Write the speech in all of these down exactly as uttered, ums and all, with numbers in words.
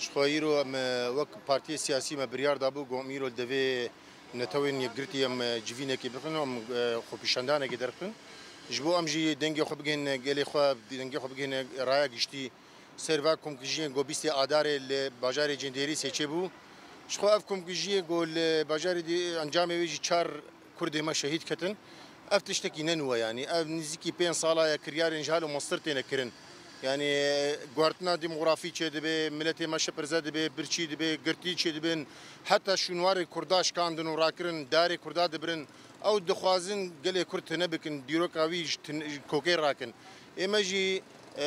Ji xwe îro em, e, wek partiyê siyasî me biryar dabû, ku em îro li devê netewên yekgirtî em, e, civînekê bixin, em, e, xwepîşandanekê derxin. Ji bo em jî dengê xwe bigihîne gelê xwe, dengê xwe bigihîne raya giştî ser va komkujiyên ku bîstê Adarê li bajarê Cendêrîsê çêbû. Ji xwe ev komkujiyê ku li bajarê dî encamê wê jî çar Kurdê me şehîd ketin. Ev tiştekî ne nû ye, yanî ev nîzîkî pênc sala ye kiryarên ji hal û mestir têne kirin. Yanî guhertina demografî çêdibe, miletê me şipirze dibe, birçî dibe, girtî çêdibin. Heta şûnwarê Kurda şikandin û rakirin, darê Kurda dibirin. Ew dixwazin gelê Kurd tune bikin, dîroka wî ji tun-, ji kokê rakin. Ê me jî, e,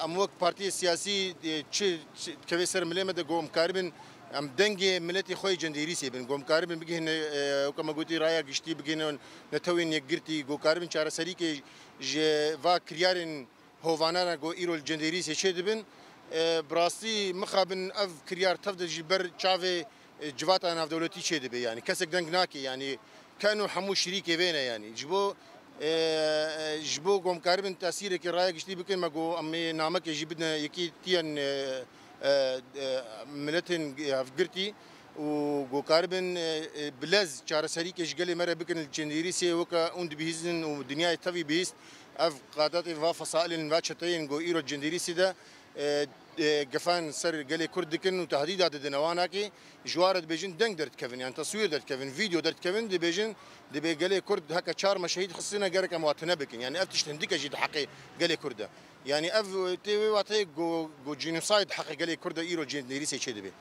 em wek partiyê siyasî, e, çi, çi dikeve ser milê me de ku em karibin, em dengê miletê xwe yê Cendêrîsê bin, ku em karibin bigihîne, e, weke me gotî raya giştî, bigihîne netewên yekgirtî, ku karibin çareserîkê ji va kiryarên hovana re ku îro li Cendêrîsê çêdibin. E, bi rastî mixabin ev kiryar tev de ji ber çavê, e, civata navdewletî çêdibe, yanî kesek deng nake, yanî keno hemû şirîkê vê ne, yanî ji bo, e, e, ji bo ku em karibin tesîrekê raya giştî bikin, me got em ê namekê jî bidin yekîtiyên, e, e, e, miletên hevgirtî û ku karibin, e, e, bi lez çareserîkê ji gelê me re bikin li Cendêrîsê, weke hûn dibihîzin û dinyayê tevî bihîst. Ev qadetê va fesailên va çeteyên ku îro Cendêrîsê de, e, e, gefan ser gelê Kurd dikin û tehdîda didin ewanakê, ji wa re dibêjin deng derdikevin, yani teswîr derdikevin, vîdeo derdikevin, dibêjin, dibê gelê Kurd heke çar me şehîd xistine, gerek em wa tune bikin. Yani ev tişt hindike jî di heqê gelê Kurd de. Yani ev tê wê wateyê ku, ku genocide heqê gelê Kurd de îro Cendêrîsê çêdibe.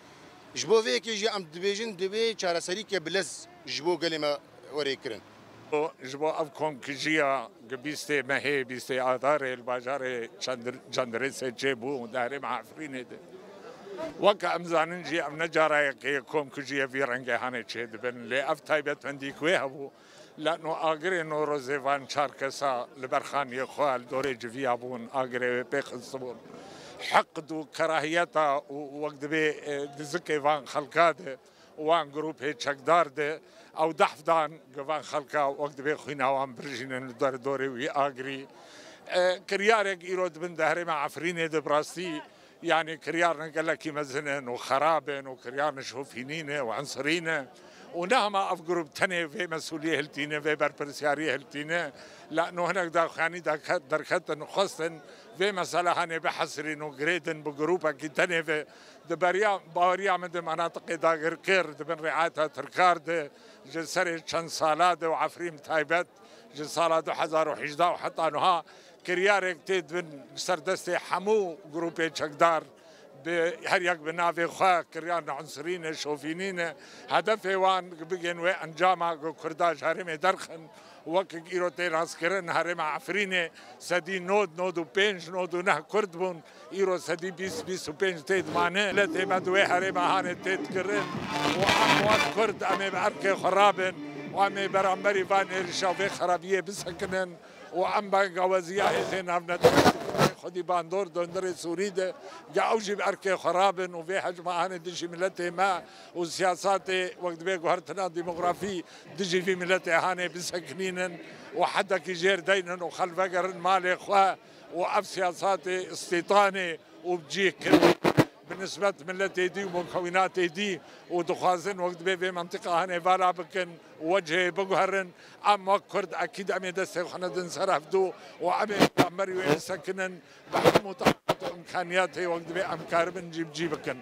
Ji bo vê yekê jî em dibêjin, divê çareserîke bi lez ji bo gelê me were kirin. Ji bo ev komkijiya Gi bîstê mehê, bîstê Adarê li bajarê Çendir-, Cendirêsê çêbû, di herêma Efrînê de. Weke em zanin jî, ev ne cara yekê ye komkujiyê vî rengê hanê çêdibin, lê ev taybetmendî ku wê hebû, leno agirê Newrozê van çar kesa li ber xaniyê xwe li dorê civiya bûn, agirê wê pê xistibûn. Hiqd û kerahiyeta û wek dibê, e, di zikê van xelka de, wan grûpê çekdar de, ew dehf dan, gi van xelka wek dibê xwîna wan birjînin li derdorê wî agirî. E, kiryarek îro dibin di herêma Efrînê de bi rastî, yanî kiryarên gelekî mezin in û xerab in û kiryarên şofînî ne û ensirî ne. Û ne hema ev grûp tenê vê mesûliyê hiltîne, vê berpirsiyariyê hiltîne. Leno hinek daxuyanî derket-, derketin, xwestin vê mesele hanê bihesirîn û girêdin bi grûpekî tenê ve. Di beriya, baweriya min di menatiqê dagirkir, di bin riayeta Tirkar de, ji serê çend sala de û Efrîn taybet, ji sala du hezar û hejdeh û heta nuha kiryarek tê dibin ser destê hemû grûpê çekdar, bi her yek bi navê xwe, kiryarên unsirî ne, şofînî ne. Hedefê wan bigên wê encama ku Kurda ji herêmê derxin, wek îro tê naskirin, herêma Efrînê sedî nod, nod û pênc, nod û neh Kurd bûn. Îro sedî bîst, bîst û pênc tê dimane. Miletê me di wê herêma hanê tê dikirin û em wek Kurd em ê bi erkê xwe rabin û em ê beramberî van êrişa vê xerabiyê bisekinin û em bengaweziya hêzên navnetewî xwedî bandor di hundirê Sûrî de, ge ew jî bi erkê xwe rabin û vê hecma hanê dijî miletê me û siyasatê wek dibê guhertina demografî dijî vî miletê hanê bisekinînin û hedekî jêr deynin û xel vegerin malê xwe. û ev siyasatê îstîtanê û bi cih kirin bi nisbet miletê dî û mukewînatê dî û dixwazin wek dibê vê mentiqa hanê vala bikin û wecihê biguherin. Em wek Kurd ekîd em ê destê xwe nedin ser hevdû û em ê peyamberî wê bisekinin bi hemû takat û imkaniyatê wek dibê em karibin cî bi cî bikin.